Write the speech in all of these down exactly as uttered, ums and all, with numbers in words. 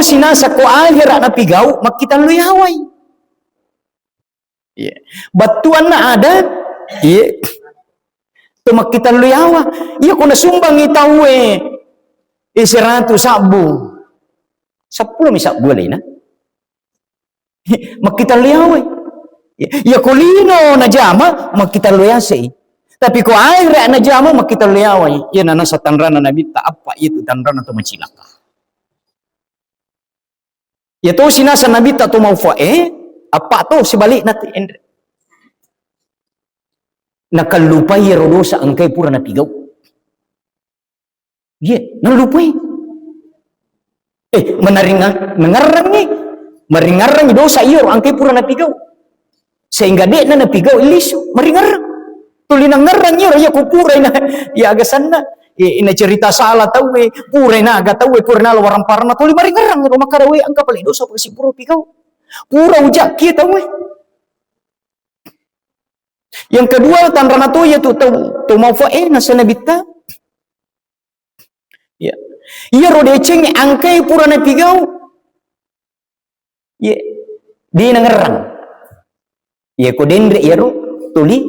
sinasa ko ahera napigau, makkita lu yawai. Iya. Battuanna ada, iya. To makkita lu yawa. Iya ko nasumbangi tauwe, eh, seratu sabbu. Seppulo mi sabbu alena. Makkita lu yawai. Iya ko lino najama, makkita lu yasei. Tapi ko ahera najama, makkita lu yawai. Iya nanasa tanrana nabitta, apa itu tanrana to macilaka. Iya to sinasa nabitta to maufa, eh, apa to sebalikna te, enre. Nakallupai ero dosa engkai pura napigau. Iya, nallupai. Eh, menaringa-, mengerrangi, meringerrangi dosa iyo engkai pura napigau. Sehingga de'na napigau lisu, maringerrang. Tuli nangerrang iyaro, iya ko purai na, iya aga senna, eh, ina cerita salah tauwe, purai na aga tauwe, purai na lawarang parna, tuli maringerrang ro makkada, "We, engka pale dosa pasi pura pigau. Pura ujakki tauwe." Yang kedua, tanrana to iya tu tau, tau maufa, eh, nasa nabitta. Iya. Iyaro deceng engkai pura napigau. Iya. Di nangerrang. Iya ko denre iyaro tuli,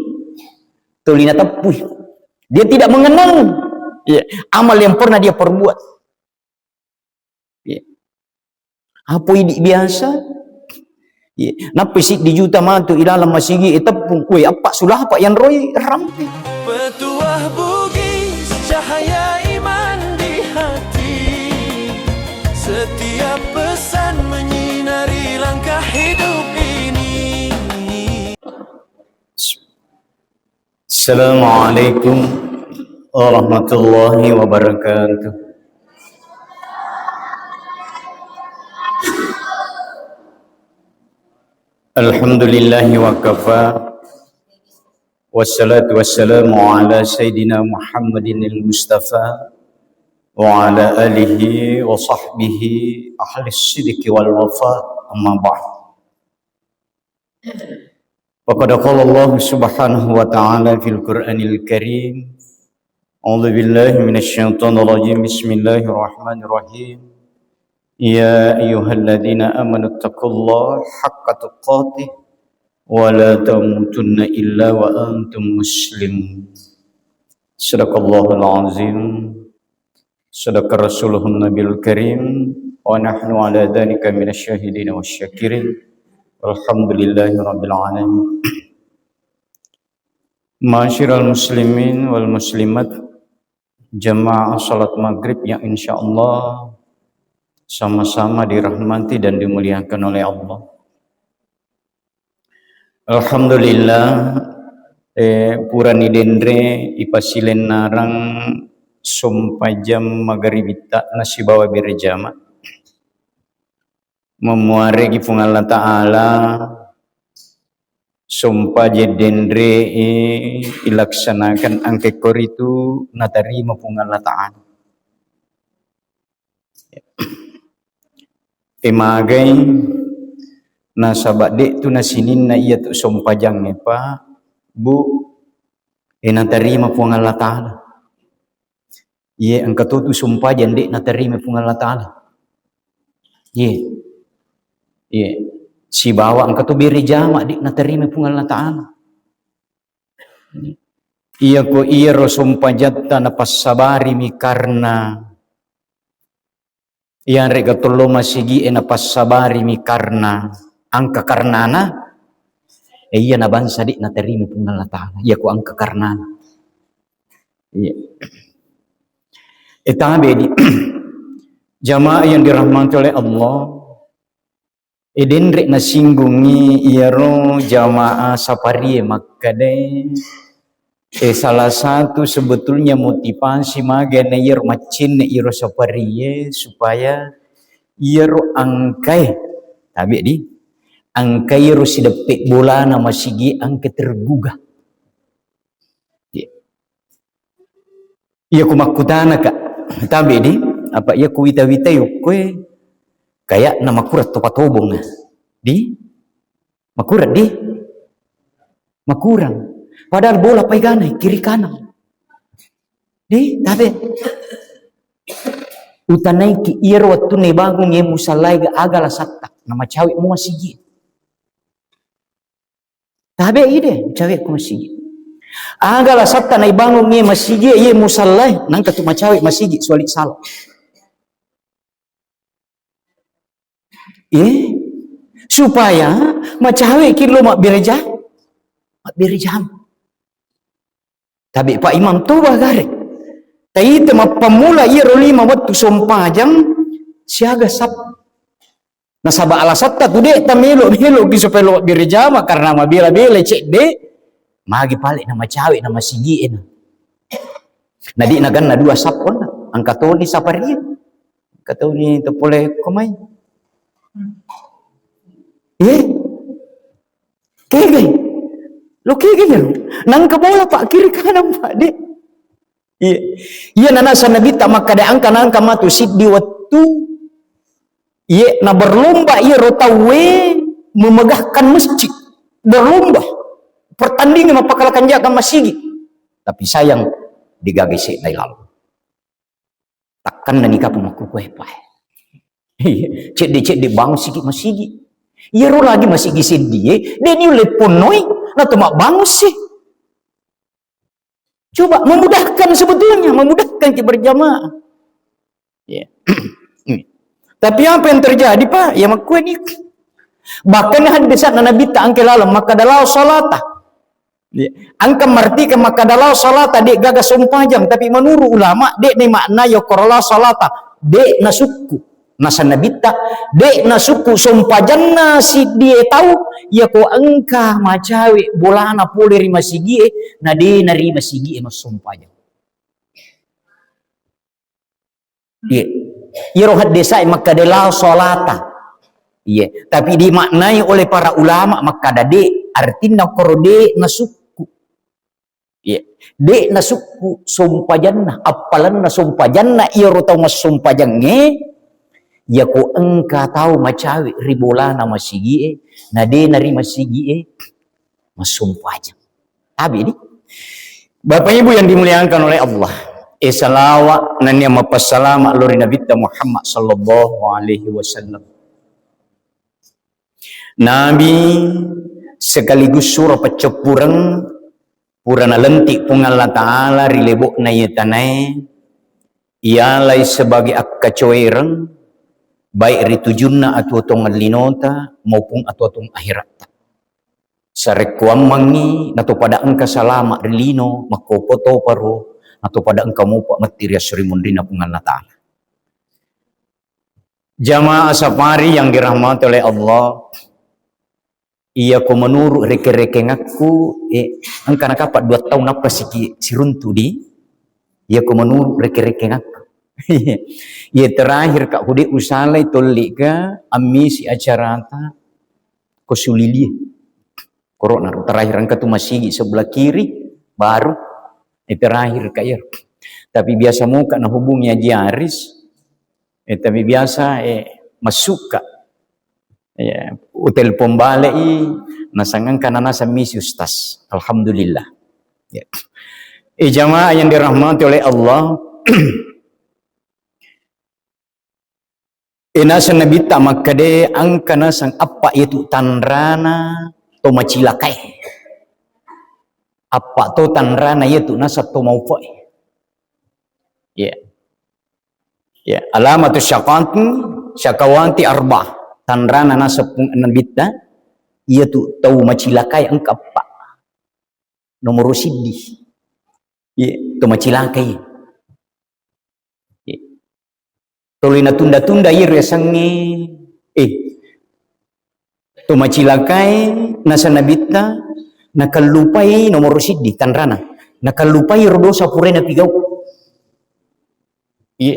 tuli nateppui. Dia tidak mengenang, iya, amal yang pernah dia perbuat. Iya. Apa idi biasa? Iya. Nappi siddi juta matu ilalang masigi e teppung. Woi, apa sulapa yang roi rampe. Petuah Bugis, cahaya iman di hati. Setiap pesan menyinari langkah hidup ini. Assalamualaikum warahmatullahi wabarakatuh. Alhamdulillahi wa kafa. Wassalatu wassalamu ala sayyidina Muhammadinil Mustafa wa ala alihi wa sahbihi ahli sidiki wal wafa, amma ba'd. Faqad qala Allah subhanahu wa ta'ala fil Qur'anil Karim, a'udzu billahi minasy syaithanir rajim. Bismillahirrahmanirrahim. Ya ayyuhalladzina amanu taqullaha haqqa tuqatih wa la tamutunna illa wa antum muslimun. Sadaqallahul azim. Sadaqa rasuluhun nabil karim. Wa nahnu ala dzalika minasy syahidin wasy syakirin. Walhamdulillahi rabbil alamin. Ma'asyiral muslimin wal muslimat, jamaah salat maghrib yang insyaallah sama-sama dirahmati dan dimuliakan oleh Allah. Alhamdulillah, eh, purani denre ipasilenarang sompajang magaribitta nasibawa berjama. Memuaregi Puang Allah Ta'ala, sompajang denre, eh, ilaksanakan angke koritu natarima Puang Allah Ta'ala. E magai nasaba de' tu nasininna iya tu sompajangnge, Pak, Bu, e natarima Puang Allah Ta'ala. Iye, engka to tu sompajang de' natarima Puang Allah Ta'ala. Iye. Iye. Sibawa engka to bere jama de' natarima Puang Allah Ta'ala. Iya ko iyaro sompajatta napassabarimi karena iyanrega tollo masigi'e napassabarimi karena angka karenana, e, iyana bangsa de' natarima Puang Allah Ta'ala. Iya ko angka karenana. Iya. E, tabe di jamaah yang dirahmati oleh Allah. E, denre nasinggungi iyaro jamaah saparie makkedae, e, salah satu sebetulnya motivasi maga na iyaro maccenne iyaro saparie supaya iyaro angkae, tabe di, angkae iyaro sideppe bolana masigi angka tergugah. Iya. Iya ku makkutana, Kak. Tabe di, apa iya ku wita-witai okkoe, kayakna makurang to patobong. Di? Makurang di? Makurang. Padahal bola paigana kiri kanan. Di, tabe. Utanaiki iyaro wettunna ibangung iye musallae, aga lasatta namacawe' mua masigi. Tabe' ide, cawe' ko masigi. Aga lasatta naibangung iye masigi, iye musallae, nangka tu macawe' masigi suwali sala. Eh, supaya macawe' ki lo mabbere ja-, mabbere jama. Tabe' Pak Imam, toba gare. Taita mappammula iyaro lima wettu sompajang siaga sap-, nasaba' alasatta tu de' tamelo-melo ki supaya lo mabbere jama karena mabela-bela cedde', magi pale' namacawe' namasigi'e na. Na de' naganna dua sapponna, engka toni saparie. Engka toni to pole ko mai. Eh? Kege. Lo kege jaro. Nangka bola Pak, kiri kanan Pak, de'. Iya. Iya, nanasa Nabitta makkada engka nangka matu siddi wettu. Iye, na berlomba iyaro tauwe memegahkan masjid. Berlomba. Pertandingan mappakalakanjakan masigi. Tapi sayang, de'gaga ise'na ilalu. Takkanna ni kapang makkukue pae. Iya, cedde-cedde bangun sigi masigi. Iyaro lagi masigi seddie, de' ni ulle ponnoi, na to mabbangun si. Coba memudahkan sebetulnya, memudahkan ki berjamaah. Ya. Tapi apa yang terjadi, Pak? Ya makkue ni. Bahkan hadisna Nabitta engka laleng makkada la salata. Ya. Engka martika makkada la salata, de' gaga sompajang, tapi menurut ulama de' ni makna yokkoro la salata, de' nasukku. Nasa Nabitta, de' nasukku sompajanna siddie tau, yako engka macawe' bolana pole ri masigie, na de' na ri masigie massompajang. Iya. Iyaro haddesae makkada la salata. Iya. Tapi dimaknai oleh para ulama makkada de', artinna koro de' nasukku. Iya. De' nasukku sompajanna, appalanna sompajanna iyaro tau massompajangnge, yako engka tau macawe' ri bolana masigie, na de' na ri masigie, massompajang. Tabe' di. Bapak Ibu yang dimuliakan oleh Allah, eh, salawa' nennia mapassalama' lao ri Nabitta Muhammad sallallahu alaihi wasallam. Nabi sekaligus sura paccappureng pura nalenti' Puang Allah Ta'ala ri lebo'na iye tanae, ialai sebagai akkacoereng, baik ri tujunna atuo-tuongeng linota maupun atuo-tuongeng akheratta. Sarekkoammengngi nato pada engka salama' ri lino, makkopo toparo, nato pada engka mopa matti ri esso ri munrinna Puang Allah Ta'ala. Jamaah safari yang dirahmati oleh Allah, iyako menurut reke-rekengakku, eh, engka nakapa dua taung nappa siki siruntu di, iyako menurut reke-rekengakku. Iya terakhir ka' hude' usalai tolli ka ammisi acarata ko Sulilie. Koro naro terakhir engka tu masigi sebelah kiri, baru, eh, terakhir ka' iya. Tapi biasa moka nahubungi Haji Aris, eh, tapi biasa, eh, massuka. Ya, utelpon bale'i, nasang engka nanasang misi Ustaz. Alhamdulillah. Ya. Eh, jamaah yang dirahmati oleh Allah, eh, naseng Nabitta makkeda, engka naseng eppa iyatu tanrana to macilakai. Eppa to tanrana iyatu naseng to maupai. Ya. Ya, alamatu syaqati, syaqawati arba. Tanrana naseng Nabitta, iyatu tau macilakai engka eppa. Nomoro siddi. Iya, to macilakai. Iya. Tuli natunda-tunda iya riasengnge, eh, to macilakai, naseng Nabitta, nakallupai nomoro siddi, tanrana. Nakallupai ro dosa purae napigau. Iya.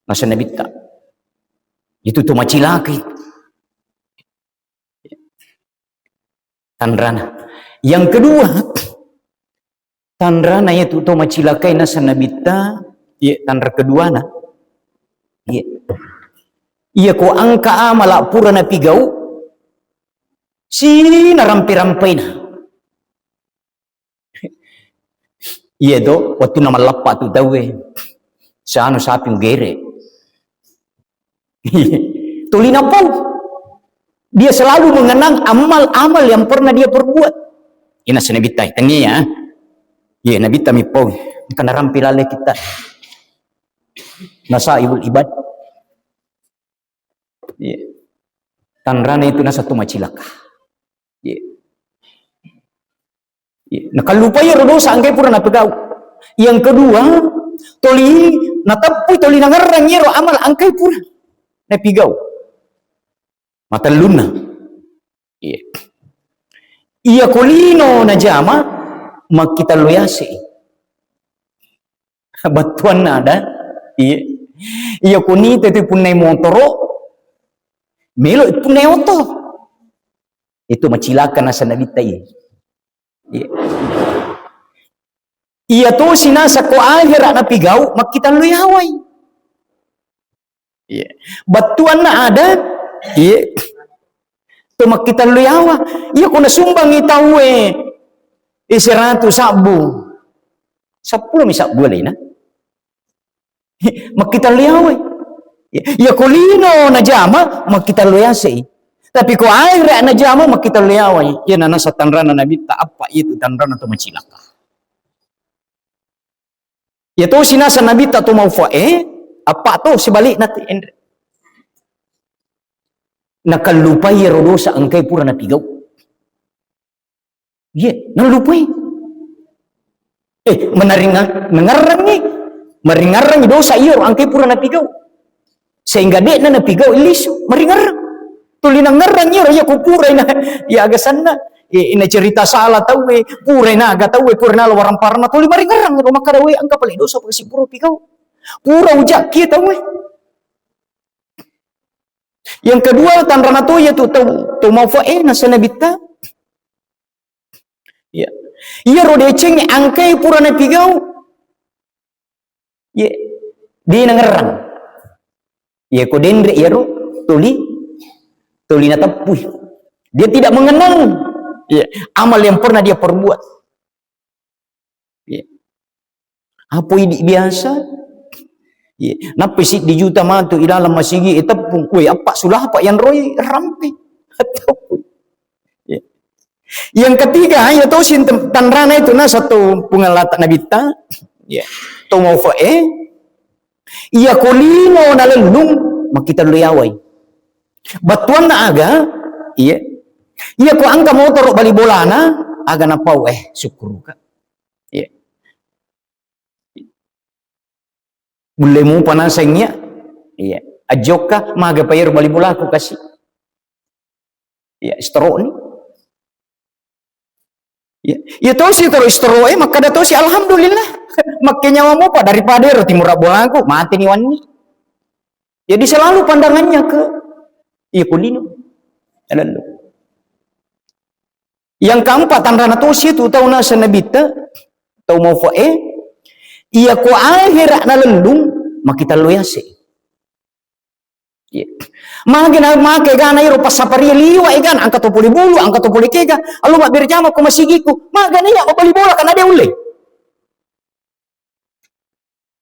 Naseng Nabitta. Itu to macilakai. Tanrana. Yang kedua, tanrana iyatu to macilakai naseng Nabitta, iya, tanra keduana. Iya. Iya ko engka amala pura napigau, sina rampe-rampaina. Iya to, wettunna malleppa tu tauwe. Sianu sapi ugere. Tuli napau. Dia selalu mengenang amal-amal yang pernah dia perbuat. Ina senabitta, tennia ya. Iya, nabitta mi pau. Engka narampi laleng kita. Nasaibul ibad. Iya. Tanrana itu nasa tu macilaka. Iya. Iya. Nakallupai ero dosa engkai pura napegau. Yang kedua, toli nateppui, toli nangerrang ero amal engkai pura napigau. Matellunna. Iya. Iya ko lino najama, makkitalloi ase. Battuanna ada, iya. Iya ko nita itu punnai motoro, melo punnai oto. Itu macilaka nasa nabitta, iya. Iya. Iya tosi nasa ko ahera napigau, makkitalloi awai. Iya. Battuanna ada, iya. To makkitalloi awa. Iya ko nasumbangi tauwe, eh, seratu sabbu. Seppulo mi sabbu alena. Makkitalloi awai. Iya ko lino najama, makkitalloi asei. Tapi ko ahera najama, makkitalloi awai. Iya nanasa tanrana nabitta, apa itu tanrana to macilaka. Iya tosi nasa nabitta to maufa e, apa to sebalikna ti, enre. Nakallupai ero dosa engkai pura napigau. Iya, nallupai. Eh, menaringa-, nangerrangi, maringerrangi dosa iyaro engkai pura napigau. Sehingga de'na napigau lisu, maringerrang. Tuli nangerrang iyaro, iya ko purai na, iya aga senna, eh, nacerita salah tauwe, purai naga tauwe, purai nala warang parna, tuli maringerrang ro makkada, "We, engka pale dosa pasi pura pigau. Pura ujakki tauwe." Yang kedua, tanrana to iya tu tau, tau maufa e, nasa nabitta. Iya. Iyaro deceng engkai pura napigau. Iya. Di nangerrang. Iya ko denre iyaro tuli, tuli nateppui. Dia tidak mengenang, iya, amal yang pernah dia perbuat. Iya. Apa idi biasa? Iya. Nappi siddi juta matu ilalang masigi e teppung. Weh, apa sulapa yang roi rampe. Teppung. Iya. Yang ketiga, ayo tosi tem-, tanrana itu nasa to Puang Allah ta-, nabitta. Iya. To maufa e. Iya ko lino nalellung, makkitalloi awai. Battuanna aga, iya. Iya ko engka motoro bali bolana, aga napau, eh, sukkuruka. Iya. Bulle mupa naseng iya. Iya. Ajokka, maga pa iyaro bali bolaku kasi. Iya, stroke ni. Iya. Iya tosi tero stroke e, makkada tosi, "Alhamdulillah." Makke nyawa mupa daripada ero timura bolaku, mati ni wanni. Jadi selalu pandangannya ke, iya, ko lino. Lalu. Yang keempat, tanrana tosi tu tau nasa nabitta, tau maufa e, iya ko ahera nalellung, makkitalloi ase. Iya. Magi na make gana iro passaparia liwa e gana, engka to pole bulu, engka to pole kega, allo mabbere jama ko masigiku, magana iya mabbali bola kana de ulle.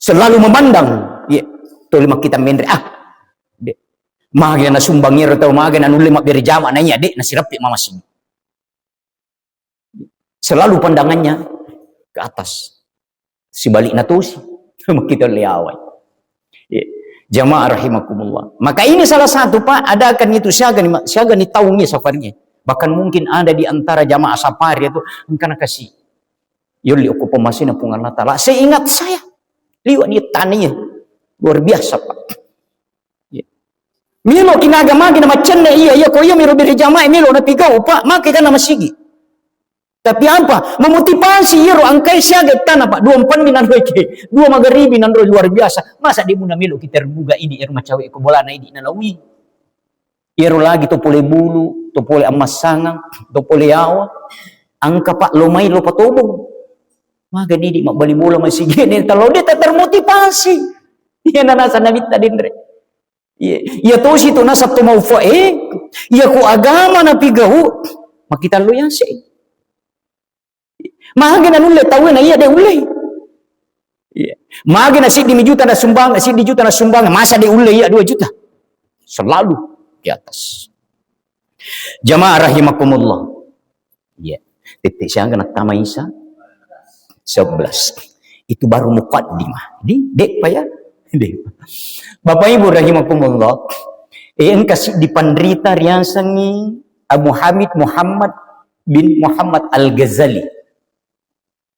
Selalu memandang, iya, tuli makkita menre, ah, de. Magi nasumbang iro tau, magi nanulle mabbere jama na iya, de, nasirappi mamasigi. Selalu pandangannya ke atas. Sebaliknya tosi. Makkitalloi awai. Iya. Jamaah rahimakumullah. Maka ini salah satu, Pak, adakan itu siaga ni, siaga ni taungi safaringe. Bahkan mungkin ada di antara jamaah safari itu, engkana kasi. Yolli okko pemmasena Puang Allah Ta'ala. Seingat saya, liwa ni tania. Luar biasa, Pak. Iya. Melo kinaga magi na maccenne iya, iya ko iya miro bere jamaah melo napigau, Pak, make kan na masigi. Tapi apa? Memotivasi iyaro engkai siaga tana, Pak. Dua empat mi nanroi ke, dua magaribi nanroi luar biasa. Masa de muna melo kita terbuka idi ero macawe ko bolana idi nalawi. Iyaro lagi to pole bulu, to pole ammassangang, to pole yawa. Engka, Pak, lo mai lo patobong. Maga didi mabbali bola masigi ne talo de tak termotivasi. Iya nanasa nabitta denre. Iya, iya tosi to nasa to maufa e, iya ko agama napigau, makkitalloi ase. Magi nanulle tauwe na iya de ulle. Iya. Magi na siddi mi juta nasumbang, siddi juta nasumbang, masa de ulle iya dua juta. Selalu di atas. Jamaah rahimakumullah. Iya. Tette siaga nattama Isa? Sebelas. Itu baru mukaddimah. Di, de'pa ya? De'pa. Bapak Ibu rahimakumullah. Eh, engka siddi panrita riasengngi Abu Hamid Muhammad bin Muhammad Al-Ghazali.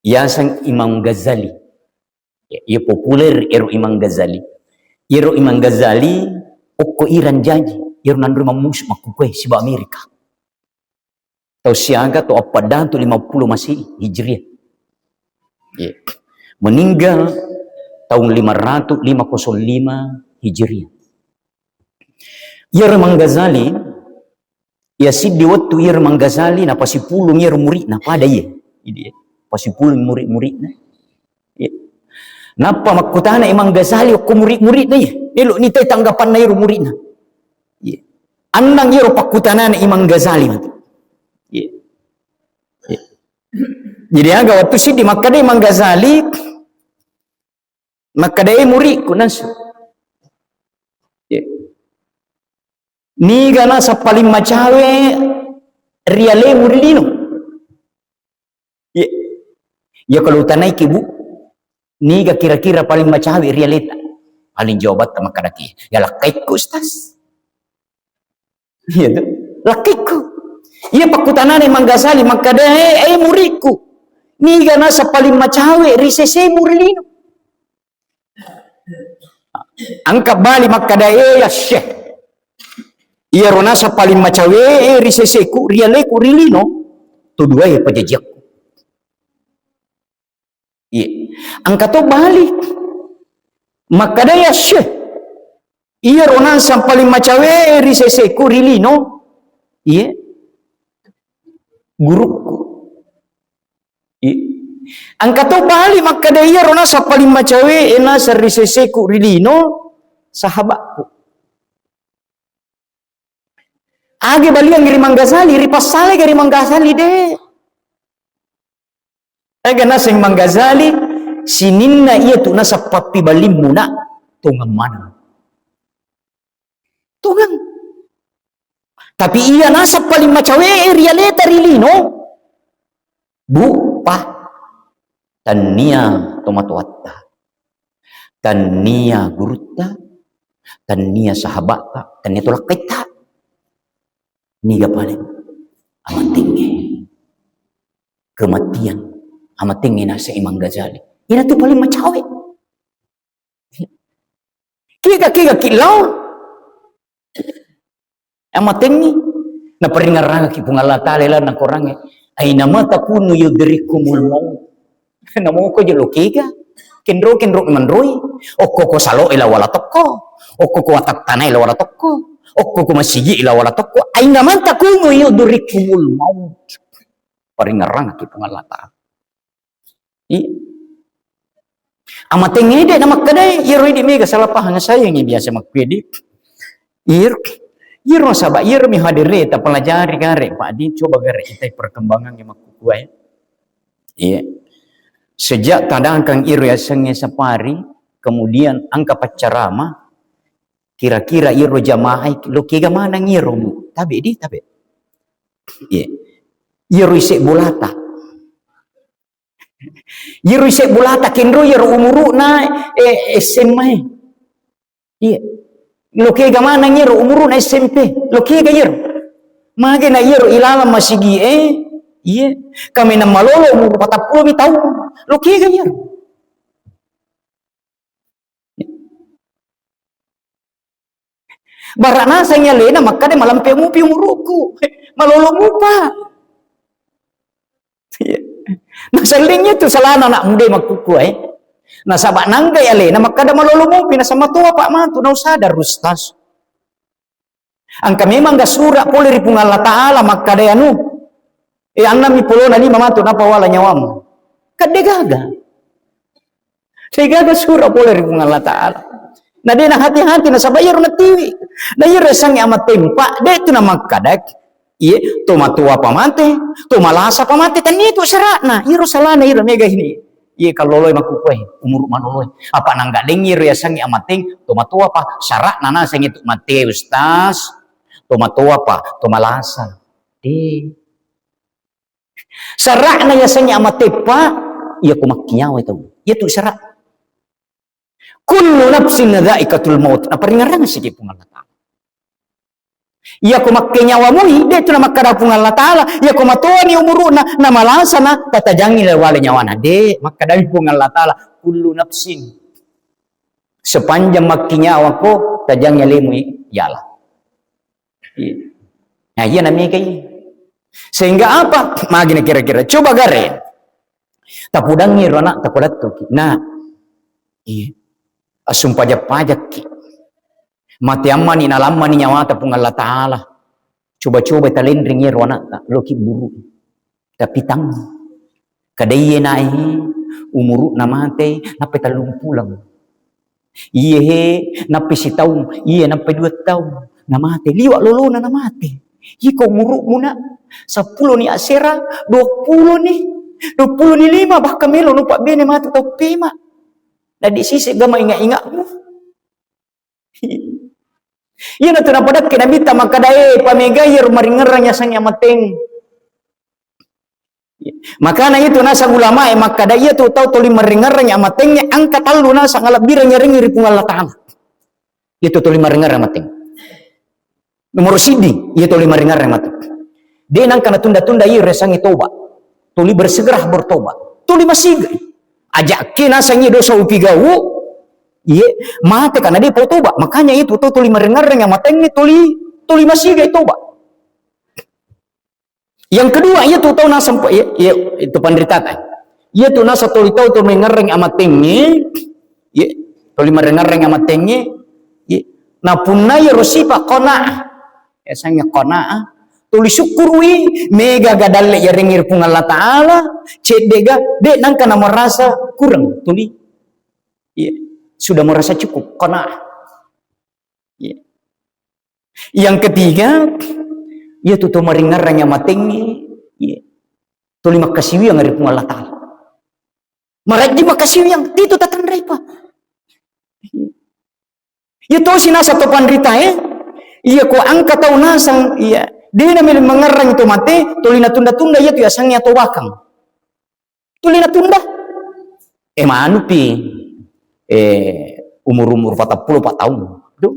Yaseng Imam Ghazali. Ya, iya populer ero Imam Ghazali. Ero Imam Ghazali, okko Iran jaji. Ero nanro mammusu makkukue siba Amerika. Tau siaga tau appaddang tu lima puluh Masehi, Hijriah. Iya. Meninggal tahun lima ratus lima kosong lima Hijriah. Iyaro Imam Ghazali, iya siddi wettu iyaro Imam Ghazali napasipulung iyaro muridna, pada iya. Idi, pasipulung murid-muridna. Iya. Nappa makkutana Imam Ghazali okko murid-muridna iya. Elo nitai tanggapanna iyaro muridna. Iya. Annang iyaro pakkutanana Imam Ghazali matu. Iya. Iya. Jadi aga wettu siddi makkeda Imam Ghazali, makkeda, "Eh, muridku nasu. Iya. Niga naseng paling macawe rialemu ri lino?" Iya. Iya, kalau utanaiki, Bu, niga kira-kira paling macawe rialeta? Paling jawabatta makkadaki, "Ya lakkaikku, Ustaz." Iya tu. Lakkaikku. Iya pakkutanana Imam Ghazali makkeda, "Eh, eh, muridku. Niga naseng paling macawe ri sesemu ri lino?" Engka bali makkeda, "Eh, ya Syekh. Iyaro naseng paling macawe, eh, ri seseku, rialeku, ri lino, to duae pajajiakku." Iya. Engka to bali. Makkeda, "Ya Syekh, iyaro naseng paling macawe ri seseku ri lino, iya, gurukku." Iya. Engka to bali makkeda, "Iyaro naseng paling macawe, eh, naseng ri seseku ri lino, sahabatku." Age baliang ri Imam Ghazali, ripassalai ga ri Imam Ghazali, de. Ega naseng Imam Ghazali, sininna iya tu naseng pappibalimmu, nak, tongeng maneng. Tongeng. Tapi iya naseng paling macawe e rialeta ri lino, Bu, Pa, tennia tomatoatta, tennia gurutta, tennia sahabatta, tennia tolakkaitta. Niga paling? Amatengnge. Kematian. Amatengnge naseng Imam Ghazali. Ina tu paling macawe. Kega-kega ki lao. Amatengngi. Naparingerrangaki Puang Allah Ta'ala lalenna Korangnge. Ainama takunu yudrikumul maut. Namoko je lokega. Kenro-kenro menroi. Okko ko salo ila wala tokko. Okko ko watattanai ila wala tokko. Okko ko masigi ila wala tokko. Ainama takunu yudrikumul maut. Paringerrangaki Puang Allah Ta'ala. I. Amatengnge de' namakkedae, iyaro idi' mega salah pahang, sayangngi biasa makkuedi. Iyaro, iyaro nasaba' iyaro mi hadere tapelajari gare', Pak Di, coba gare' itai perkembangangnge makkukuae. Iya. Sejak tadangkang iyaro yasengnge safari, kemudian engka paccarama, kira-kira iyaro jamaah e, lo kega maneng iyaro, Bu? Tabe' di, tabe'. Iya. Iyaro ise' bolata. Iyaro ise' bolata kenro iyaro umuru'na, eh, S M A e. Iya. Lo kega maneng iyaro umuru'na S M P. Lo kega iyaro. Mage na iyaro ilalang masigi e. Iya. Kaminang malolo umuru patappulo mi taung. Lo kega iyaro. Bara' nasengngi alena makkeda malampe mupi umuruku. Malolo mupa. Iya. Nasellingngi tu salana anak muda makkukku e. Nasaba' nanggai alena makkeda malolo mupi, nasaba' matoa pa' matu, nau sadar, Ustaz. Engka memang ga sura' pole ri Puang Allah Ta'ala makkeda anu, e, annang mi polona lima matu nappa wala nyawamu. Kan de' gaga. De' gaga sura' pole ri Puang Allah Ta'ala. Na de' nahati-hati nasaba' iyaro natiwi. Na iyaro yasengnge amatempa, de' tu namakkeda, iye, to matoa pa mate, to malasa pa mate, tennia tu sara'na. Iyaro salana iyaro mega ini. Iye kalloloe makkukue, umuru maloloe. Apa nangga dengngi ro yasengnge amateng, tomatoa pa, syara'na nasengnge tu mate, Ustaz. Tomatoa pa, tomalasa. De. Syara'na yasengnge amateppa, iya ko makkinyawa tau. Iya tu syara'. Kullu nafsin dzaiqatul maut. Naparingerrang siki Puang Allah Ta'ala. Iya ko makkenyawa mui, de tu namakkada Puang Allah Ta'ala. Iya ko matoani umuru'na, namalasana, tatajangngi lewale nyawana. De, makkadai Puang Allah Ta'ala, kullu nafsin. Sepanjang makkinyawa ko, tajangngi alemu yala. Iya. Nah, iya namegai. Sehingga apa? Magina kira-kira. Coba gare. Tapudangngi ro anak takolattuki. Nah, iya. Assumpajak-pajakki. Mate ammani, nalammani nyawata Puang Allah Ta'ala. Coba-coba talenreng iyaro anakta, loki buru. Tapi tang. Kadaiye nae umuru'na mate, nappai tellung pulang. Iye he, nappai sitaung, iye nappai dua taung, namate. Liwa lolona namate. Iko umuru'mu nak, seppulo ni asera, dua pulo ni, dua pulo ni lima, bahkan melo nupa bene matu tau pema. Dadi sise gama inga-ingamu. Iyana tu napadakke Nabitta makkada, "Eh, pamegai iyaro maringerrang yasengnge amateng." Makana itu nasang ulamae makkada, iya tu tau tuli maringerrang amatengnge engka tallu nasang alebbireng yarengngi ri Puang Allah Ta'ala. Iya tu tuli maringerrang amateng. Nomoro siddi, iya tuli maringerrang amateng. De nangka natunda-tunda iya riasengnge toba. Tuli bersegera bertobat. Tuli masigai. Ajakke nasengngi dosa upigau, iye, mate karena de pau toba. Makanya itu tau tuli maringerrang amatengnge tuli, tuli masigai toba. Yang kedua, iya tu tau naseng, iya, iya, itu panritata. Iya tu naseng tuli tau tu mengerreng amatengnge, iya, tuli marengerreng amatengnge, iya. Napunna iyaro sipa qanaah, yasengnge qanaah, tuli sukkurui, mega ga dalle yarengngi ri Puang Allah Ta'ala, ceddega, de nangka namarasa kurang, tuli, iya, sudah merasa cukup, qanaah. Iya. Yang ketiga, iya tu to maringerrang amatengnge, iya. Tuli makkasiwiang ri Puang Allah Ta'ala. Marajji makkasiwiang, titu tatanraipa. Iya. Iya tosi naseng to panritae, iya ko engka tau naseng, iya. De na melo mengerrang to mate, tuli natunda-tunda iya tu yasengnge atobakang. Tuli natunda. Eh, manupi, eh, umur-umur patappulo pa taung. Duh.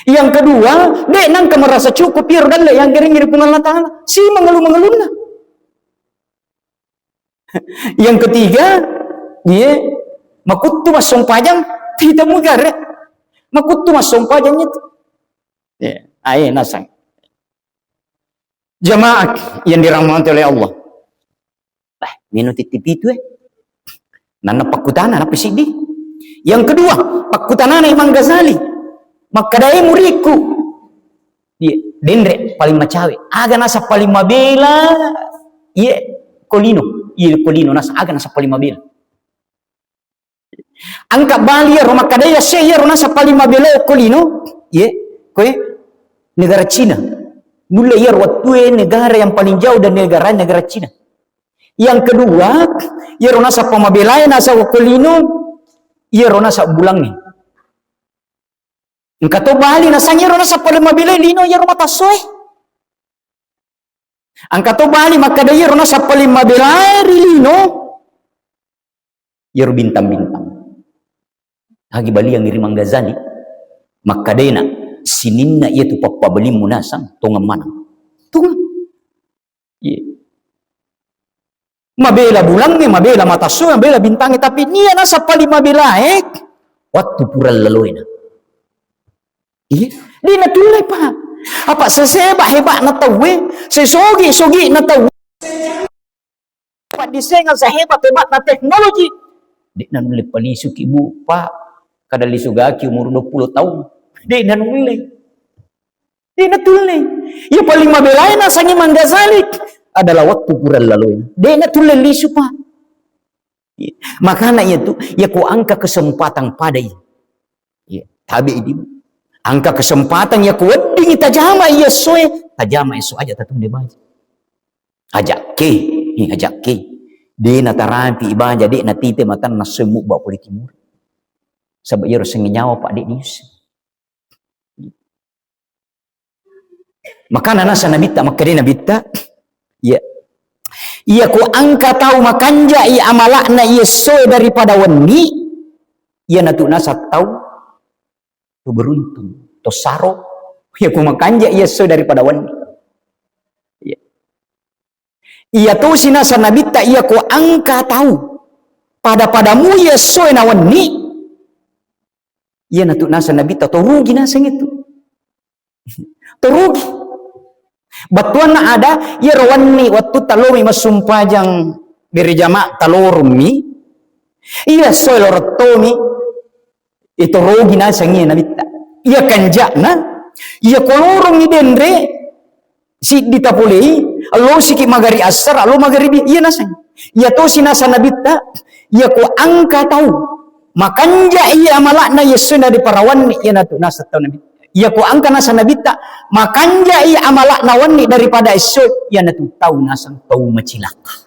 Yang kedua, de nangka merasa cukup iyaro dalle yang yarengngi ri Puang Allah Ta'ala. Si mengeluh-mengeluhna. Yang ketiga, iya, makuttu massompajang, tidak mugare. Makuttu massompajang itu. Iya, ae naseng. Jamaah yang dirahmati oleh Allah. Eh, meno titti pitu, eh. Nanna pakkutana, nappa siddi. Yang kedua, pakkutanana Imam Ghazali. Makkadae murikku. Iya, denre paling macawe. Aga naseng paling mabela, iya, ko lino. Iya, ko lino naseng, aga naseng paling mabela. Engka bali iyaro makkadai yasse iyaro naseng paling mabela ko lino, ye, koe negara Cina. Nulle iyaro wettue negara yang paling jauh dari negara, negara Cina. Yang kedua, iyaro naseng pamabelae naseng ko lino, iyaro naseng bulangnge. Engka to bali naseng iyaro naseng paling mabelae lino iyaro matassoe. Engka to bali makkada iyaro naseng paling mabelae ri lino, iyaro bintang-bintang. Agi baliang ri Imam Ghazali, makkadena sininna iyatu pappabalimmu naseng tongeng maneng. Tongeng. Iya. Mabela bulangnge, mabela matassoe, mabela bintangnge, tapi nia naseng paling mabelae, wattu pura laloena. Iya, de natulle, Pak. Apa seseba-hebana tauwe, sesogi-sogina tauwe, paddisengang seheba-hebana teknologi, de nanulle palisuki, Bu, Pak. Kada lisugaki umur dua puluh tahun. De nanulle. De natulle. Iya paling mabelae naseng Imam Ghazali adalah wattu pura laloena. De natulle lisu, Pak. Iya. Makana iyatu, iya ko engka kesempatan padai. Iya, tabe idi. Engka kesempatan iya ko weddingi tajama iya essoe, tajama esso aja tatunde baji. Ajakke, eh, ajakke. De' natarapi ibaja, de' natipe matanna esso mubba pole timur. Saba' iyaro sengnge nyawa, Pak, de' niusse. Makana nasa Nabitta, makkeda Nabitta, iya, iya ko engka tau makanja'i amala'na iya essoe daripada wenni, iyanatu nasa tau to beruntung, to saro, iya ko makanja'i iya essoe daripada wenni. Iya. Iya tosi nasa Nabitta, iya ko engka tau pada-pada mui iya essoe na wenni, iyanatu nasa Nabitta to rugi naseng itu. To rugi. Bettuanna ada, iyaro wenni wettu talomi massumpajang berjamaah talorummi, iya essoe lorottomi, itu rugi naseng iya Nabitta. Iya kanja'na, iya kolorong idenre, siddi tapolei, allosiki magari assara, allo magaribi, iya naseng. Iya tosi nasa Nabitta, iya ko engka tau makanja iya amala'na iya essoe daripada wenni, iyanatu nasa tau Nabi. Iya ko engka nasa Nabitta, makanja iya amala'na wenni daripada essoe, iyanatu tau naseng tau macilaka.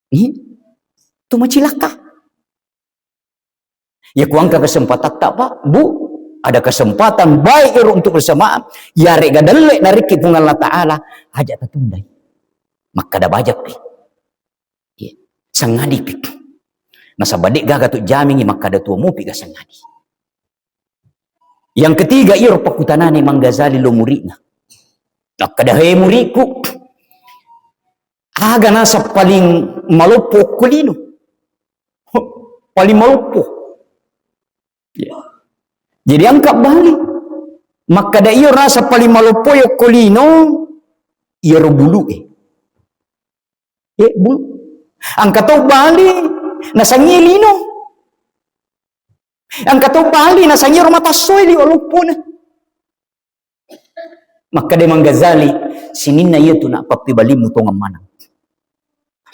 Ih, tu macilaka. Ya, ku engka kesempatatta, Pak, Bu, ada kesempatan baik ero untuk bersamaan, yarega delle narekki Puang Allah Ta'ala, aja tatundai. Makkada bajakki. Iya. Sangadipi. Nasaba de gaga tu jamingi makkada tuo mupi ga sangadi. Yang ketiga, iyaro pakkutanana Imang Ghazali lo muridna. Nakkeda, "He muridku, aga naseng paling maloppo okko lino?" Paling maloppo. Ya. Jadi angka bali. Makkeda, "Iyaro naseng paling maloppo okko lino, iyaro bulu e." Eh, bulu. Angka to bali, nasengngi lino. Engka to bali nasengngi ro matassoe liwe' loppona. Makkeda Imang Ghazali, sininna iyatu na pappebalimmu tongeng maneng.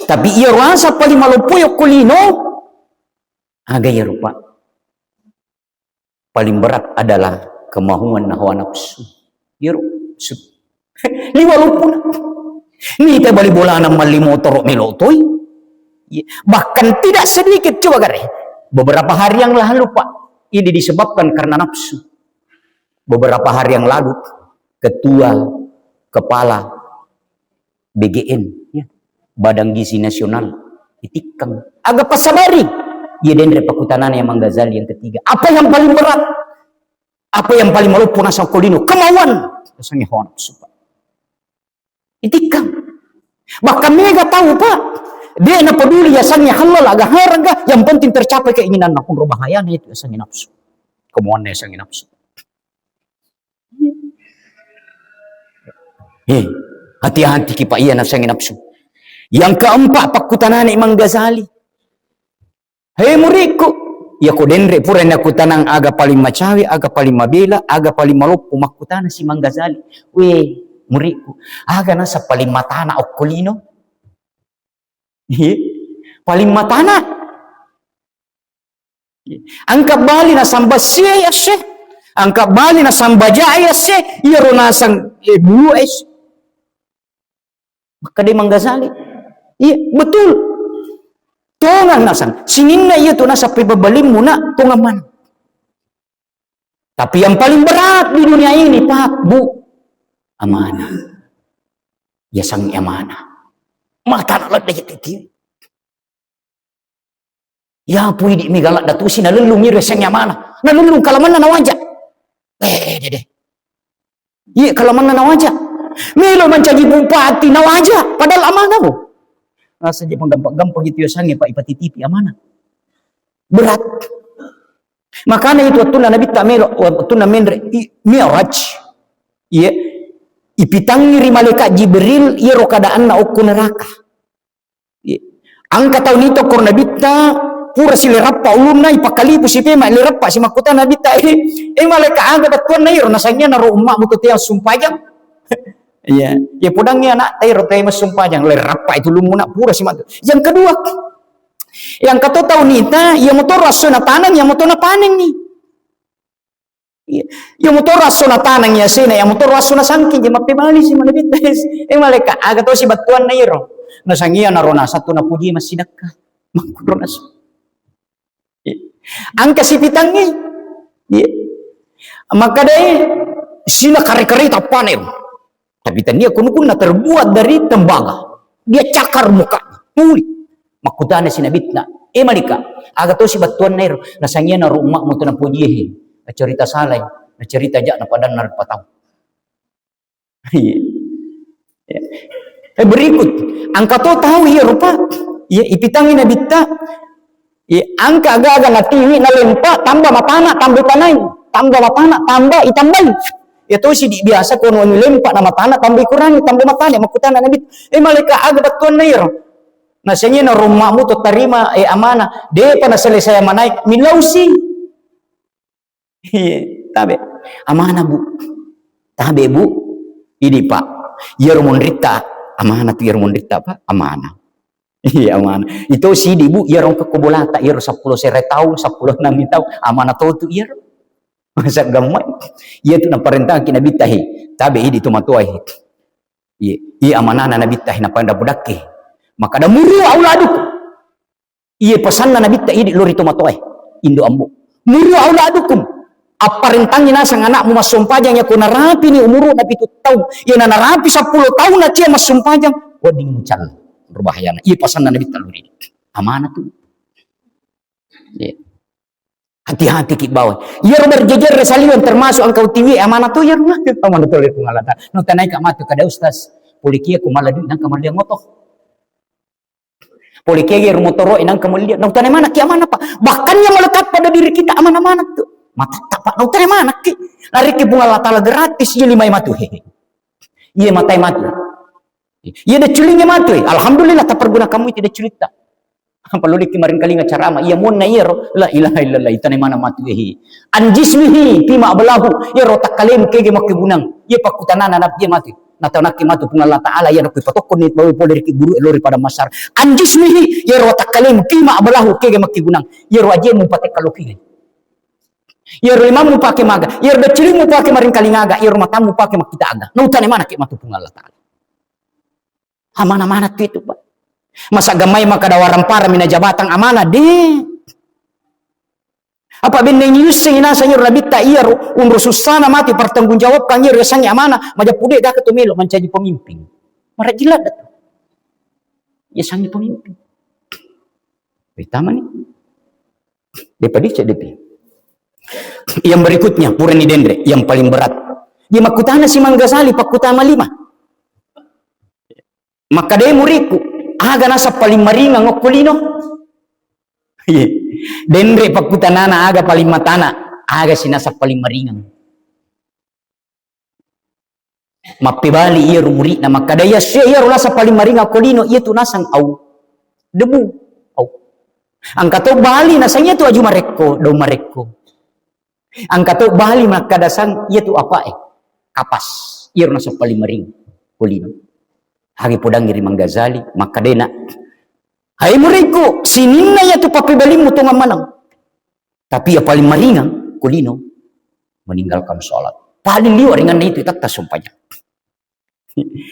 Tapi iyaro naseng paling maloppo okko lino, aga iyaro, Pak? Paling berat adalah kemauan na hawa nafsu. Iyaro su-, liwe' loppona. Nita bali bolana malli motoro melo toi. Iya. Bahkan tidak sedikit, coba gare. Beberapa hari yang lalu, Pak, ini disebabkan karena nafsu. Beberapa hari yang lalu, ketua, kepala B G N, ya, Badan Gizi Nasional, itikkang. Aga pasabari? Iya denre pakkutanana Imang Ghazali yang ketiga. Apa yang paling berat? Apa yang paling maloppo naseng okko lino? Kemauan. Nasengngi hawa nafsu, Pak. Itikkang. Bahkan mega tau, Pak, de napeduli yasengnge halal aga haram ga, yang penting tercapai keinginanna. Konro bahayana itu yasengnge nafsu. Kemauanna yasengnge nafsu. Eh, hati-hati ki, Pak, iya nasengnge nafsu. Yang keempat, pakkutanana Imang Ghazali. He muridku, iya ko denre pura nakkutanang aga paling macawe, aga paling mabela, aga paling maloppo, makkutana si Imang Ghazali. We, muridku, aga naseng paling matana okko lino? Iye, paling matana. Angka bali naseng bassie yasse, angka bali naseng bajae yasse, iyaro naseng, eh, bulu es. Makkeda Imang Ghazali. Iya, betul. Tongeng naseng. Sininna iyatu naseng pebabalimmu na tongeng maneng. Tapi yang paling berat di dunia ini, Pak, Bu, amanah. Yasengnge amanah. Matana ladde titi. Ya, pui di mega ladda tusi nalellung iro yasengnge amanah. Nalellung kalamanna nawaja. Eh, dede. Iya, kalamanna nawaja. Melo mancaji bupati nawaja, padahal amanah, Bu. Rasa je penggampang-gampang itu yasengnge, Pak, ipatitipi amanah. Berat. Makana itu wettunna Nabitta melo, wettunna menre, i-, Mi'raj. Iya. Ipitangngi ri malaikat Jibril, iyaro keadaanna okko neraka. Iya. Angka tau nito koro Nabitta, pura si lerappa ulunna, ipakalipu si pema, lerappa si makkutana Nabitta, eh, eh, malaikat aga bettuanna iro, nasengnge naro ummamu tu tea sumpajang. Iya. Iya, podangngi anak tero tea sumpajang, lerappa itu ulunmu na pura si matu. Yang kedua, yang kato tau nita, iya motoro assona taneng, iya motona panengngi. Iya, iya motoro asso natanang iya sena, iya motoro asso nasangking je mappebali si Nabitta. Eh, malaika, aga to si battuanna iyaro? Nasangia naro nasattu napuji massidakka. Makkuro nasu. Iya. Angka sipitangngi. Iya. Makkedai sina kare-kare tappane. Tapi tania kunukunna terbuat dari tembaga. Dia cakar mukanya. Tuli. Makkutana si Nabitta, "Eh, Malika, aga to si battuanna ero?" Nasangia naro umma mutu napojie. Nacerita salai. Nacerita ja na padanna rupa tau. Iya. Ya. Eh, berikut. Angka to tau iya rupa. Iya, ipitangi Nabitta. Iya, angka aga-aga natiwi nalempa, tambah matana, tambah tanai, tambah matana, tambah itambai. Ya to sidi biasa kono anu lempa na matana, tambah ikurangi, tambah matana. Makkutana Nabi, "Eh, malaika aga battuanna iro?" Nasengi na rummamu to tarima, eh, amanah. Depa na selesai amanai, milausi. Iya, tabe. Amanah, Bu. Tabe, Bu. Idi, Pak. Iyaro monritta, amanah tu iyaro monritta, Pak. Amanah. Iya, amanah. Ito sidi, Bu, iyaro engka ko bolata, iyaro seppulo serai taung, seppulo enam taung, amanah to tu iyaro. Masa gammai. Iya tu naparentangki Nabitta, he. Tabe idi tu matoa, he. Iya, iya amanana Nabitta, he, napada budakke. Makkada muru auladuku. Iye pasanna Nabitta idi lori tomatoae, indo ambo. Muru auladukum. Apparentangi naseng anakmu massompajang, yako narapini umuru na pitu taung, iyana narapi seppulo taung natia massompajang, wedding mucalla. Berbahayana. Iye pasanna Nabitta lori. Amanah tu. Iya. Hati-hati ki bawang. Iyaro berjejer saliweng termasuk engkau tiwi amanah tu iyaro. Amanah tu lori Puang Allah Taala. No tanaika matu kada ustaz. Polikia ku malah duit nangka malia motor. Pole kege ro motoro e nangka mulia. Nautana manakki amanah, Pak. Bahkan yang melekat pada diri kita amanah-amanah tu. Matatta, Pak. Nautana manakki. Narekki Puang Allah Taala gratis, iya limai matu. Hehe. Iya matai matu. Iya decculingnge matu. Alhamdulillah, taperguna kamu itu decculitta. Paloliki maringkalinga carama. Iya muanna iyaro. La ilaha illallah. Itana mana matu. Hehe. An jismihi fima ablahu. Iyaro takkalemu kege makkegunang. Iya pakkutanana nabi matu. Natanakki matu Puang Allah Taala, iyaro kui patokkonni bawa pole riki guru lori pada masar. An jismihi, iyaro watakkalemu, fima ablahu, kega makkegunang. Iyaro ajemu patekka lokingai. Iyaro limammu pake maga, iyaro deccilimmu pake maringkalingaga, iyaro matammu pake makkita aga. Nautane manakki matu Puang Allah Taala. Amanah-amanah tu itu, Pak. Masa gamai maka dawarang para mina jabatang amanah, deh. Apa bennengi yusseng naseng iyaro nabitta iyaro, unro sussana mati pertanggungjawabkan iyaro yasengnge amanah, majeppu de gaga to melo mancaji pemimpin. Marajji ladde tu. Yasengnge pemimpin. Ritamani. Depa dicek depi. Yang berikutnya, purani denre, yang paling berat. Dia makkutana si Mangga Sali, pakkutama lima. Makkadai murikku, aga naseng paling maringang okko lino? Iye. Denre pakkutanana aga paling matana, aga si naseng paling maringang. Mappebali iyaro murikna makkada, iya sia iyaro naseng paling maringang okko lino, iya tu naseng au. Debu. Au. Engka to bali naseng iya tu aju marekko, daung marekko. Engka to bali makkada sang, iya tu apae? Kapas. Iyaro naseng paling maring ko lino. Hagi podangi ri Mangga Sali, makkadena, "Hai murikku, sininna iya tu pappebalimmu tongang maneng. Tapi iya paling maringang ko lino, meninggalkan sholat." Paling liwa ringanna itu, tetta sumpajang.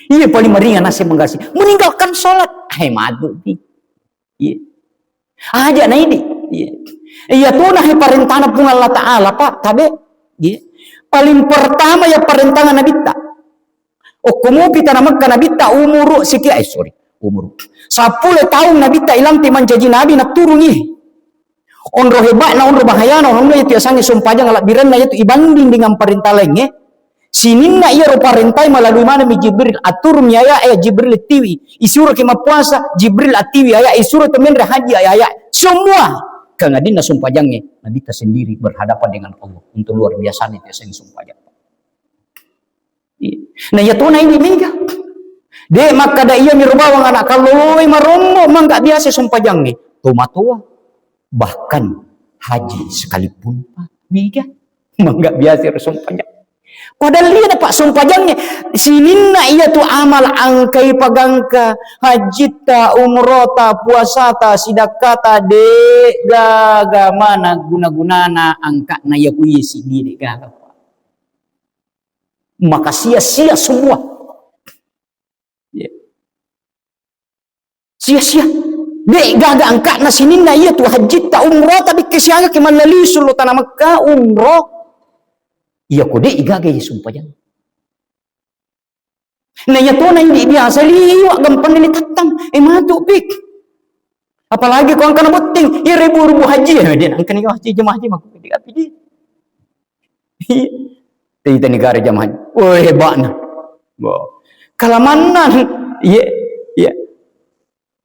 Iya paling maringang naseng Mangga Sali. Meninggalkan sholat. Hai matu pi. Iya. Aja na idi. Iya. Iya tona he parentana Puang Allah Taala, Pak, tabe. Iya. Paling pertama ya parentana Nabitta. Okko mupi tana Mekka Nabitta umuru sekian, eh, sorry, umuru. Seppulo taung Nabitta ilantik mancaji nabi naturungi. Onro hebatna, onro bahayana, onro itu yasengnge sumpajang alabbirenna itu ibanding dengan parenta laingnge. Sininna iyaro parentai malalui manengmi Jibril, aturunni aya'e, Jibril tiwi, isuroki mappuasa, Jibril attiwi aya'e, isuro to menre haji aya'e, semua kengadinna sumpajangnge, Nabitta sendiri berhadapan dengan Allah. Untuk luar biasa itu yasengnge sumpajang. Iya. Nah, iya tona ini mega. De makkada iya miro bawang anak kalloloi marombo mangga biasa sumpajangnge. Tomatoa. Bahkan haji sekalipun, Pak, mega. Mangga biasa ro sumpajang. Padahal iya na, Pak, sumpajangnge. Sininna iya tu amal angkai pagangka. Hajitta, umrota, puasata, sidakkata, de gaga mana guna-gunana angka'na iya ku iya siddi de gaga, Pak. Maka sia-sia semua. Iya. Sia-sia. De' gaga angka'na sininna iya tu hajjitta umrata dekke siaga ke mallalisu lo tana Mekka umroh. Iya ko de' gaga iya sumpajang. Na iya tona idi biasa liwa gampang ni tattang. Eh, matu pik. Apalagi ko angkana botting, iya rebu-rebu haji ya, de' angkana haji jemaah haji mako di api di. Iya. Tita negara jamaah. Woi, hebatna. Wah. Kalamanna. Iya, iya.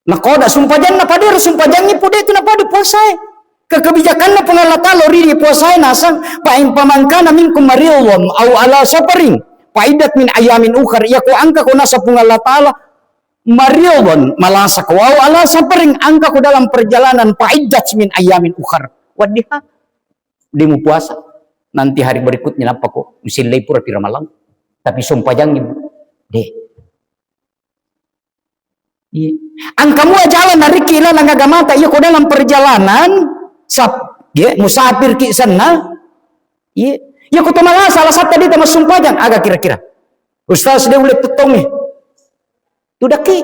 Nakoda sumpajanna, padahal sumpajangngi pode itu napadu puasae. Ke kebijakanna Puang Allah Taala ri puasae nasang, fa in faman kana minkum maridan au ala safarin fa iddat min ayamin ukhar. Iya ko angka ko nasa Puang Allah Taala maridan, malasa ko, au ala safarin, angka ko dalam perjalanan, fa iddat min ayamin ukhar. Waddiha. De' mupuasa. Nanti hari berikutnya nappa ko musellei pura pi Ramalang. Tapi sumpajangngi, Bu. De'. Iya. Angka mua jalan nariki lalang agamata, iya ko dalam perjalanan, sap-, iya, musafir ki senna. Iya. Iya ko to malasa, alasatta de' ta massumpajang, aga kira-kira? Ustaz de' ulle tuttongngi. Tudakki.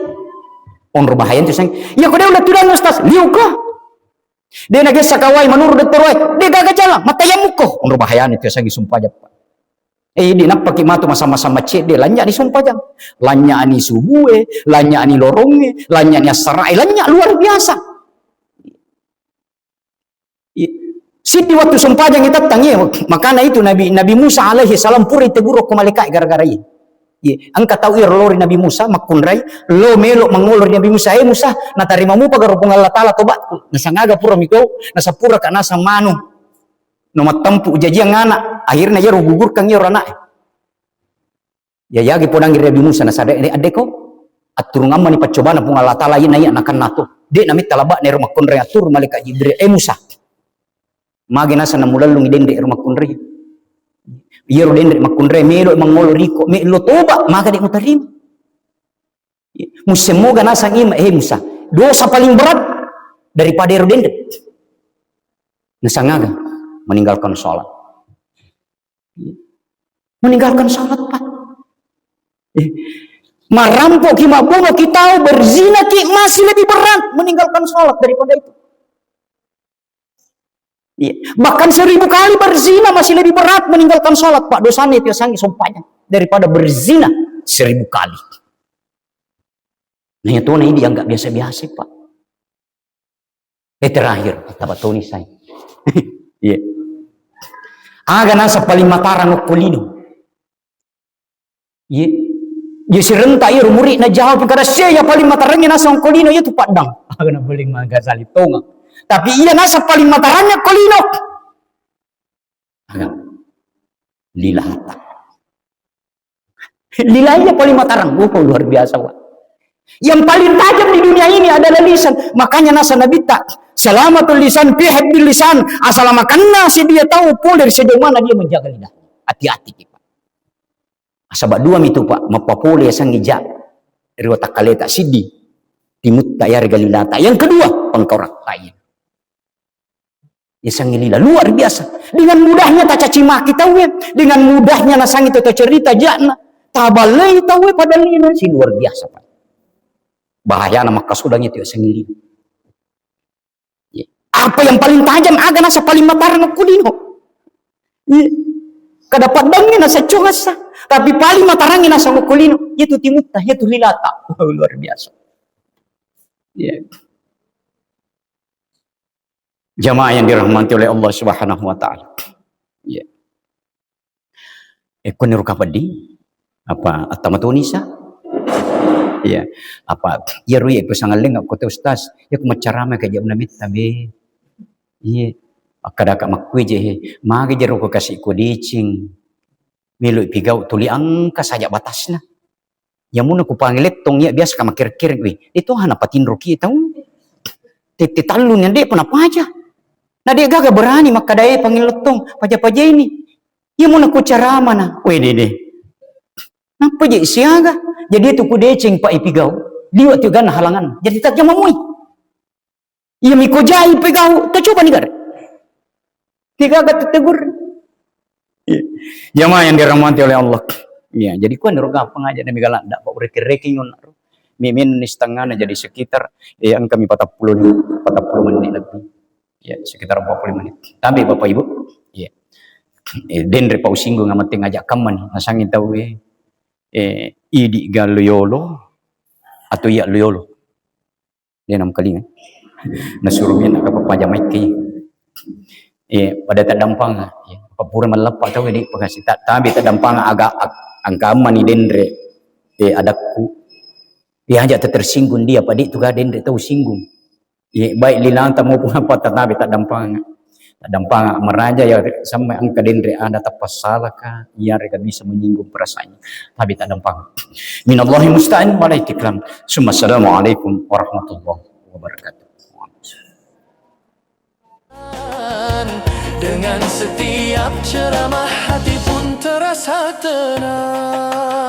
Onro bahaya tu sang. Iya ko de' ulle tudang Ustaz, liuka. De' nagessa kawai menurut dokter wae, de' gaga jalan, matayammukko. Onro bahayana tu yasengnge sumpajang, Pak. Eh, de' nappaki matu masa-masa macet de', lanyani sumpajang. Lanyani subue, lanyani lorongnge, lanyani assarae, lanya luar biasa. I-, siddi wattu sumpajang itattang, iya, makana itu Nabi, Nabi Musa alaihi salam pura iteguru ko malaika gara-gara iya. Iya, engka tau iro lao ri Nabi Musa makkunrai, lo melo mangolo ri Nabi Musa, "Eh Musa, natarima mupa garo Puang Allah Taala tobatku? Nasangaga pura migau, nasappuraka nasang manu, no mattempu jajiang anak." Akhirna iyaro gugurkang iyaro anak. Ya, yagi podangi ri Nabi Musa, nasada, "Eh, addeko, atturungammani paccobana Puang Allah Taala, ina iya nakenna to. De' namitta labakna ero makkunrai." Atturung malaikat Jibril, "Eh Musa, magi nasang namulellungi denre ero makkunrai? Iyaro denre makkunrai melo mangolo riko, melo toba, maka de' mutarima. Musemmoga nasang ima, eh Musa, dosa paling berat daripada ero denre." Nasangaga meninggalkan sholat. Meninggalkan sholat, Pak. Eh, marampok ki, mabunuh ki, tahu berzina ki, masih lebih berat meninggalkan sholat daripada itu. Iya. Bahkan seribu kali berzina masih lebih berat meninggalkan sholat, Pak. Dosanya itu sangat sumpahnya daripada berzina seribu kali. Nah, itu nah, ini dianggap biasa-biasa, Pak. Eh, terakhir, taba toni sai. Iya. Aga naseng paling matarang okko lino. Iya. Iya, sirenta iya rumuri na jauh kada sia iya paling matarangnya naseng okko lino iya tu paddang. Aga na paling maga salitonga. Tapi iya naseng paling matarangnya okko lino. Aga. Lilata. Lila iya paling matarang. Oh, luar biasa, Pak. Yang paling tajam di dunia ini adalah lisan. Makanya naseng Nabitta, "Salamatul lisan fi hibdil lisan." Asalamakanna si dia tahu pole dari sejauh mana dia menjaga lidah. Hati-hati kita. Asaba dua mitu, Pak, mappapole yasengnge ja ri watakkaleta, siddi timutta yarega lilata. Yang kedua, pengkorakta. Yasengnge lila luar biasa. Dengan mudahnya tacaci maki tauwe, dengan mudahnya nasengngi to cerita ja'na, taballei tauwe pada lino si luar biasa, Pak. Bahayana makkasudangngi tu yasengnge lino. Apa yang paling tajam, aga naseng paling matarang okko lino. Kada paddangngi naseng congessa, tapi paling matarangngi naseng okko lino, itu timutta, itu lilata. Luar biasa. Iya. Jamaah yang dirahmati oleh Allah Subhanahu wa Ta'ala. Iya. Eh, koni ruka peddi? Apa attama toni sa? Iya. Apa iyaro iya pesangalleng ko te Ustaz? Iya ko maccarama ka jauna metta be. Iya. Akkadaka makkue je he. Magi jero ko kasi ko deceng. Melo ipigau tuli engka saja batasna. Iyamuna ku pangelettong iya biasa ka makkere-kere, weh, itu hana patinroki tau. Tette tallu ni ande pa napaja. Na de gaga berani makkadae pangelettong, paja-pajaini. Iyamuna ku caramana, weh, dede. Nappa je siaga. Jadi itu ku deceng pa ipigau. Liwa tu ganna halangan. Jadi tajamamui. Iya miko jai pegau, ta coba ni gare. Tiga kata tegur. Iya. Jamaah yang dirahmati oleh Allah. Iya, jadi kuaniro gampang aja na mega ladda, Pak, urekeng-rekeng onna ro. Mimin ni setengahna jadi sekitar, eh, engkami patappulo, patappulo menit lebih. Ya, sekitar empat puluh menit. Tapi Bapak Ibu, iya. Eh, denre pa usinggung amateng aja kamma ni, nasangi tau, eh, eh, idi ga lo yolo atau iya lo yolo. De namkalinga. Nasuro mi anak kapappaja maikki. Eh, pada taddampanga. Eh, apa pura malleppa tau di pengasi. Ta-, tabe taddampanga aga ak-, angka amma ni denre. Eh, adakku. Ya aja tersinggung dia, padi tu ga denre tau singgung. Eh, baik lilanta maupun apa tatabe taddampanga. Taddampanga maraja ya sampai engka denre ada tapassalaka, iya rega bisa menyinggung perasaannya. Tapi taddampanga. Minallahi musta'an wa alaihi tiklan. Summa assalamualaikum warahmatullahi wabarakatuh. Dengan setiap ceramah hati pun terasa tenang.